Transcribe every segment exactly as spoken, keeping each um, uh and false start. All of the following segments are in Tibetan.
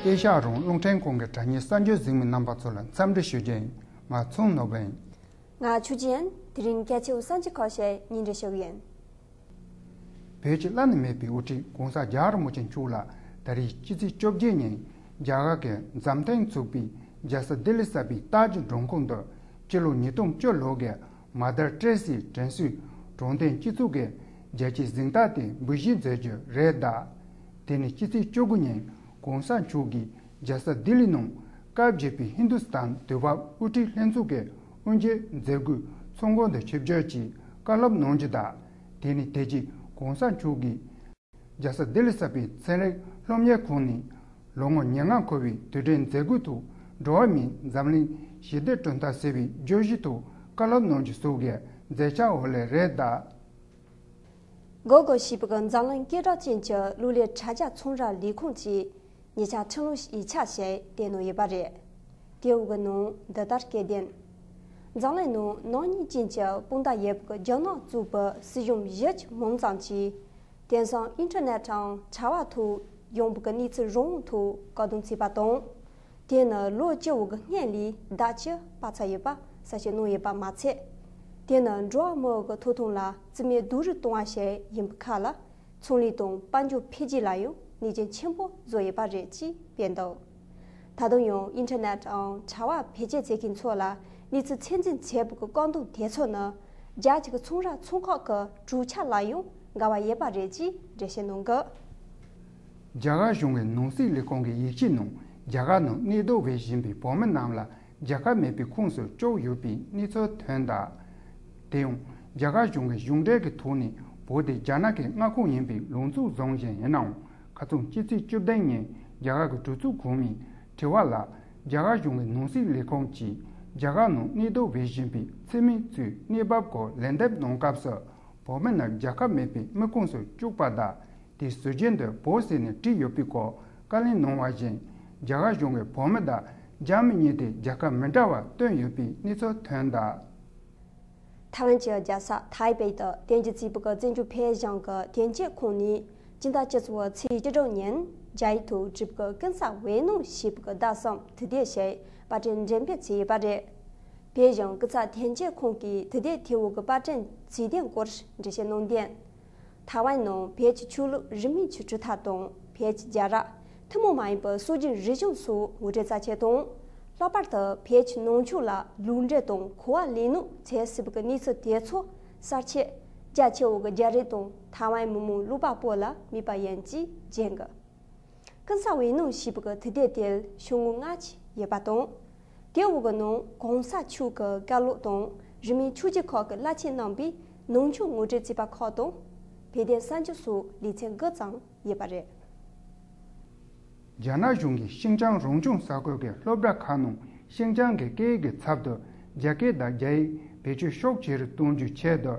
ཨེ་ཤ་ཡ་རང་དབང་རླུང་འཕྲིན་ཁང་གི་དྲ་བརྙན་གསར་འགྱུར་གཟིགས་མི་རྣམ་པ་ཚོ་ལ་འཚམས་འདྲི་ཞུ་རྒྱུ་ཡིན། ང་ཚོང་ནོར་བུ་ཡིན། ང་ཆུ་ཅན། དེ་རིང་གལ་ཆེ་བའི་གསར་འགྱུར་ཁག་ཞིག་སྙན་སྒྲོན་ཞུ་གི་ཡིན། བོད་ཀྱི་བླ་ན་མེད་པའི་དབུ་ཁྲིད་༸གོང་ས་༸རྒྱལ་བ་རིན་པོ་ཆེ་མཆོག་ལ་ད་རེས་ཕྱི་ཚེས་བཅོ་བརྒྱད་ཉིན་རྒྱ་གར་གྱི་འཛམ་ཐང་ཚུགས་པའི་རྒྱལ་ས་ལྡི་ལི་གསར་པའི་ཏཱ་ཇི་མགྲོན་ཁང་དུ་སྤྱི་ལོ་ཉིས་སྟོང་བཅུ་ལོ་གི་མ་དར་ཊེ་སིའི་དྲན་གསོའི་དྲང་བདེན་སྤྱི་ཚོགས་ཀྱི་རྒྱལ་སྤྱིའི་གཟེངས་རྟགས་དེ་འབུལ་བཞེས་མཛད་རྒྱུ་རེད་གདའ། དེ་ནི་ཕྱི་ཚེས་བཅུ་དགུ་ཉིན་༸གོང་ས་མཆོག་གིས་རྒྱལ་ས་ལྡི་ལི་ནང་སྐབས་བརྒྱད་པའི་ཧིན་དུ་སི་ཐན་དུས་བབ་དབུ་ཁྲིད་ལྷན་ཚོགས་ཀྱི་དབུ་འབྱེད་མཛད་སྒོའི་ཚོགས་ཁང་དུ་ཆིབས་བསྒྱུར་གྱིས་བཀའ་སློབ་གནང་རྒྱུ་དང་། དེ་ནི་དེ་རྗེས་༸གོང་ས་མཆོག་གིས་རྒྱལ་ས་ལྡི་ལི་གསར་པའི་ཚན་རིག་སློབ་གཉེར་ཁང་ནས་ལོ་ངོ་ཉེར་ལྔ་འཁོར་བའི་དུས་དྲན་མཛད་སྒོའི་ཐོག་འགྲོ་བ་མིའི་འཛམ་གླིང་ཞི་བདེ་སྒྲུབ་ཐབས་ཟེར་བའི་བརྗོད་གཞིའི་ཐོག་བཀའ་སློབ་གནང་རྒྱུ་སོགས་ཀྱི་མཛད་འཆར་འོག་ལས་རེད་གདའ། སྒོ་སྒོ་ཞེས་པའི་འཛམ་གླིང་སྐད་གྲགས་ཅན་གྱི་གློག་ཀླད་དྲ་རྒྱ་ཚོང་ར་ལས་ཁུངས་ཀྱིས་ཉེ་ཆར་ཁྲིམས་ལུགས་ཡིག་ཆ་ཞིག་བཏོན་གནང་ཡོད་པ་རེད། དེའུ་གི་ནང་འདི་ལྟར་སྐད་འདོན། འཛམ་གླིང་ནང་ནག་ཉེས་ཅན་གྱི་དཔུང་རྡང་ཡོད་པའི་རྒྱ་ནག་གཙོས་པའི་སྲིད་གཞུང་བཞི་ཅུ་མང་ཙམ་གྱིས་དེང་སང་ཨིན་ཊར་ནེཊ་དང་དྲ་བ་ཐོག་ཡོང་བའི་གནས་ཚུལ་རང་དབང་ཐོག་བཀག་སྡོམ་བྱས་པ་དང་། དེ་ནི་ལོ་བཅུ་བོ་གི་སྔོན་ལས་ལྡབ་བཅུ་སྤར་ཚར་ཡོད་པ་གསལ་བཤད་གནང་ཡོད་པ་མ་ཚད། དེ་ནི་འགྲོ་བ་མིའི་གི་ཐོབ་ཐང་ལ་བརྩི་མེད་རྡོག་རོལ་གཏོང་བ་ཞིག་ཡིན་པའི་ཁ་ལ། ཚོང་ལས་དང་དཔལ་འབྱོར་འཕེལ་རྒྱས་ལ་ཡང་ནུས་རྐྱེན་ཆེན་པོ་བཟོ་ཡོད་པ་རེད་ཅེས་བཀོད་འདུག་ད་དུང་ཡང་ཨིན་ཊར་ནེཊ་དང་དྲ་བ་བེད་སྤྱོད་བྱེད་མཁན་ཚོ་ལ་གནས་ཚུལ་ཚད་འཛིན་བྱེད་པའི་གི་བཀག་སྡོམ་དེ་ཚོ་ནི་རྒྱལ་སྤྱི་གི་ཚོང་ར་ཚོང་ཁག་གི་གྲོས་འཆར་ལ་ཡང་འགལ་བ་ཡོད་པ་རེད་ཅེས་འགྲེལ་བཤད་གནང་གི། རྒྱ་གར་གཞུང་གི་ནང་སྲིད་ལས་ཁུངས་ཀྱི་ཡིག་ཆའི་ནང་རྒྱ་གར་ནང་གནས་སྡོད་འོས་བཞིན་པའི་བོད་མི་རྣམས་ལ་རྒྱལ་ཁབ་མེད་པའི་ཁོངས་སུ་བཅུག་ཡོད་པའི་གནས་ཚུལ་ཐོན་གདའ། དེ་ཡང་རྒྱ་གར་གཞུང་གི་གཞུང་འབྲེལ་གྱི་ཐོག་ནས་བོད་དེ་རྒྱ་ནག་གི་མངའ་ཁོངས་ཡིན་པའི་ལུགས་མཚན་བཟུང་བཞིན་ཡིན་ནའང་། ཁ་སང་ཕྱི་ཚེས་བཅུ་བདུན་ཉིན་རྒྱ་གར་གྱི་གྲོས་ཚོགས་གོང་མའི་དྲི་བ་ལ། རྒྱ་གར་གཞུང་གི་ནང་སྲིད་ལས་ཁུངས་ཀྱིས་རྒྱ་གར་ནང་གནས་སྡོད་འོས་བཞིན་པའི་འཚེ་མེད་གཙོས་གནས་བབ་སྐོར་ལན་འདེབས་གནང་སྐབས་སུ། བོད་མི་ནི་རྒྱལ་ཁབ་མེད་པའི་མི་ཁོངས་སུ་བཅུག་པ་དང་། དེའི་སྲོལ་རྒྱུན་དུ་བོད་ཟེར་ནས་བྲིས་ཡོད་པའི་སྐོར་བཀའ་ལན་གནང་བ་བཞིན། རྒྱ་གར་གཞུང་གིས་བོད་མི་དང་རྒྱ་མི་གཉིས་དེ་རྒྱལ་ཁབ་མི་འདྲ་བ་བཏོན་ཡོད་པའི་གནས་ཚུལ་ཐོན་གདའ། ཐའེ་ཝན་གྱི་རྒྱལ་ས་ཐའེ་པེ་དུ་དོན་གཅོད་རྩིས་པའི་བཙན་བྱོལ་བོད་གཞུང་གི་དོན་གཅོད་ཁང་ནས་སྤྱི་ཟླ་བཅུ་གཅིག་པའི་ཚེས་བཅུ་དྲུག་ཉིན་རྒྱ་ཡིག་ཐོག་བྲིས་པའི་ཀུན་བཟང་འོད་སྣང་ཞེས་པའི་བརྡ་གསུམ་དུས་དེབ་ཞིག་པར་སྐྲུན་འགྲེམས་སྤེལ་བྱས་ཡོད་པ་རེད། བོད་གཞུང་སྐུ་ཚབ་དོན་གཅོད་ཁང་གིས་དུས་དེབ་དེའུ་གི་པར་སྐྲུན་བྱས་དོན་སྐོར་འགྲེལ་བཤད་གནང་དོན། ཐའེ་ཝན་ནང་བོད་ཀྱི་ཆོས་ལུགས་རིས་མེད་ཀྱི་གྲུབ་མཐའ་དང་བོད་ཀྱི་རྒྱལ་རབས། ཐུན་མོང་མ་ཡིན་པའི་སྲོལ་རྒྱུན་རིག་གཞུང་སོགས་ངོ་སྤྲོད་རྩ་ཆེ་དང་། ལྷག་པར་དུ་བོད་ཀྱི་ནང་ཆོས་ལ་ལུས་འབྲེལ་དང་གོ་བ་ལེན་ནོ་ཚད་སྲིད་པའི་གནས་ཚུལ་དེ་ཚོ་གསར་ཆེད་རྒྱ་ཆེ་བོ་གི་རྒྱ་རིགས་དང་ཐའེ་ཝན་མི་མང་ཀློག་པ་པོ་ལ་མིད་པ་ཡིན་ཅེས་བརྗོད་འདུག་ཀུན་བཟང་འོད་སྣང་ཞེས་པའི་དུས་དེབ་དེར་ཤོག་ངོས་ལྔ་ཅིག་ཡོད་པ་དང་། དེའུ་གི་ནང་གོང་ས་མཆོག་གི་བཀའ་སློབ་དང་རིས་མེད་ཆོས་བརྒྱུད་ཁག་གི་བླ་ཆེན་རྣམ་པས་ནང་ཆོས་ངོ་སྤྲོད་བྱས་པ་ཁག་དང་། བོད་དོན་གསར་འགྱུར་སོགས་ལེ་ཚན་དགུ་ཙམ་ཡོད་པ་རེད། རྒྱ་ནག་གཞུང་གིས་ཤིན་ཅང་རང་སྐྱོང་ས་ཁུལ་གྱི་སློབ་གྲྭ་ཁག་ནང་ཤིན་ཅང་གི་སྐད་ཡིག་གི་ཚབ་ཏུ་རྒྱ་སྐད་དང་རྒྱ་ཡིག་བེད་སྤྱོད་ཤུགས་ཆེ་རུ་གཏོང་རྒྱུའི་ཆེད་དུ།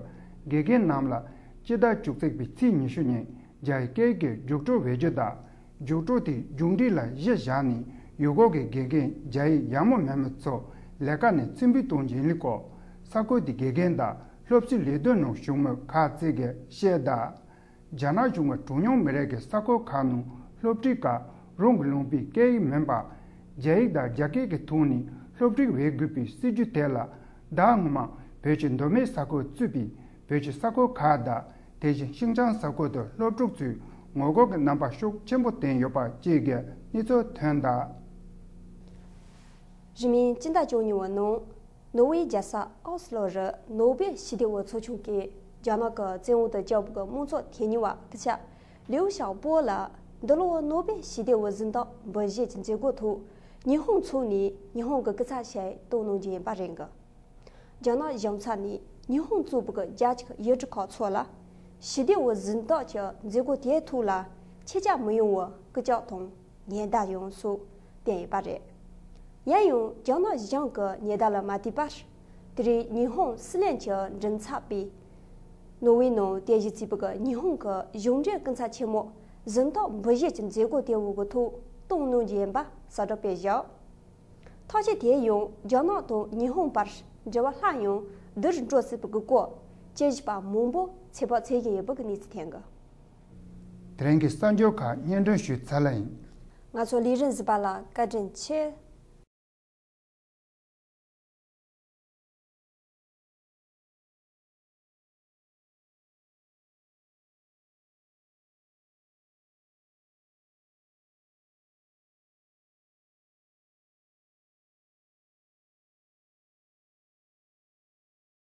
དགེ་རྒན་རྣམས་ལ་སྤྱི་ཟླ་བཅུ་གཅིག་པའི་ཚེས་ཉི་ཤུ་ཉིན་རྒྱ་ཡི་སྐད་ཡིག་གི་རྒྱུགས་སྤྲོད་འབད་རྒྱུ་དང་། རྒྱུགས་སྤྲོད་དེ་མཇུག་སྒྲིལ་ལ་གཞི་བཞག་ནས་ཡུལ་སྐོར་གྱི་དགེ་རྒན་རྒྱ་ཡིག་ཡག་མོ་མེད་མི་ཚོ་ལས་ཀ་ནས་ཚེ་འབུད་གཏོང་རྒྱུ་ཡིན་ལུགས་སྐོར་ས་ཁུལ་དེའི་དགེ་རྒན་དང་སློབ་གསོའི་ལས་དོན་ནང་ཞུགས་མི་ཁག་ཅིག་གིས་བཤད་གདའ། རྒྱ་ནག་གཞུང་གིས་གྲངས་ཉུང་མི་རིགས་ཀྱི་ས་ཁུལ་ཁག་ནང་སློབ་ཁྲིད་སྐབས་རང་གི་ལུང་པའི་སྐད་ཡིག་མིན་པ། རྒྱ་ཡིག་དང་རྒྱ་སྐད་ཀྱི་ཐོག་ནས་སློབ་ཁྲིད་འབད་དགོས་པའི་སྲིད་ཇུས་དེ་ལ་ཟླ་སྔོན་མ་བོད་ཀྱི་མདོ་སྨད་ས་ཁུལ་གཙོས་པའི་བོད་ཀྱི་ས་ཁུལ་ཁག་དང་། དེ་བཞིན་ཤིན་ཅང་ས་ཁུལ་དུ་སློབ་ཕྲུག་ཚོས་ངོ་རྒོལ་གྱི་རྣམ་པ་ཤུགས་ཆེན་པོ་བསྟན་ཡོད་པ་བཅས་ཀྱི་གནས་ཚུལ་ཐོན་གདའ། རིང་མིན་སྤྱི་ཟླ་བཅུ་གཉིས་པའི་ནང་། ནོར་ཝེ་རྒྱལ་ས་ཨོ་སི་ལོ་རུ་ནོ་སྦེལ་ཞི་བདེ་བའི་ཚོགས་ཆུང་གིས་རྒྱ་ནག་གི་བཙན་འོག་ཏུ་བཅུག་པའི་དམངས་གཙོ་དོན་གཉེར་བ་སྐུ་ཞབས་ལིའུ་ཞའོ་པོ་ལ་འདི་ལོའི་ནོ་སྦེལ་ཞི་བདེ་བའི་གཟེངས་རྟགས་འབུལ་བཞེས་ཀྱི་མཛད་སྒོའི་ཐོག་ཉི་ཧོང་ཚོགས་ནས་ཉི་ཧོང་གི་སྐུ་ཚབ་ཞིག་བཏང་གནང་རྒྱུ་ཡིན་པ་རེད་འདུག་རྒྱ་ནག་གཞུང་ཚབ་ནས་ཉི་ཧོང་གཙོས་པའི་རྒྱལ་སྤྱིའི་ཡུལ་གྲུ་ཁག་ཚོ་ལ་ཞི་བདེ་བའི་གཟེངས་རྟགས་ཀྱི་མཛད་སྒོ་དེའི་ཐོག་ལ་ཆེད་བཅར་མི་ཡོང་བའི་སྐུལ་ལྕག་དང་ཉེན་བརྡ་ཡང་སོགས་བསྟན་ཡོད་པ་རེད། ཡིན་ཡང་རྒྱ་ནག་གཞུང་གི་ཉེན་བརྡ་ལ་མ་ལྟོས་པར། དེ་རིང་ཉི་ཧོང་སྲིད་བློན་གྱི་མགྲིན་ཚབ་པས། ནོར་ཝེ་ནང་རྟེན་གཞི་བྱས་པའི་ཉི་ཧོང་གི་གཞུང་འབྲེལ་སྐུ་ཚབ་ཆེན་མོ་གཟེངས་རྟགས་འབུལ་བཞེས་ཀྱི་མཛད་སྒོ་དེའི་ཐོག་གཏོང་གནང་རྒྱུ་ཡིན་པ་གསལ་བསྒྲགས་སྤེལ་བཞག་ཐག་གཅོད་དེས་ཡང་རྒྱ་ནག་དང་ཉི་ཧོང་བར་འབྲེལ་བ་སླར་ཡང་བསྡུར་འགྲོ་སྲིད་པའི་སྐོར་དཔྱད་ཞིབ་པ་མང་པོ་ཚོད་དཔག་བྱེད་བཞིན་ཡོད་པའི་གནས་ཚུལ་ཐོན་གི། དེ་རིང་གི་གསར་འགྱུར་ཁག་སྙན་སྒྲོན་ཞུས་ཚར་ལ་ཡིན། ང་ཚོ་ལས་རིམ་གཟིགས་པ་ལ་བཀའ་དྲིན་ཆེ།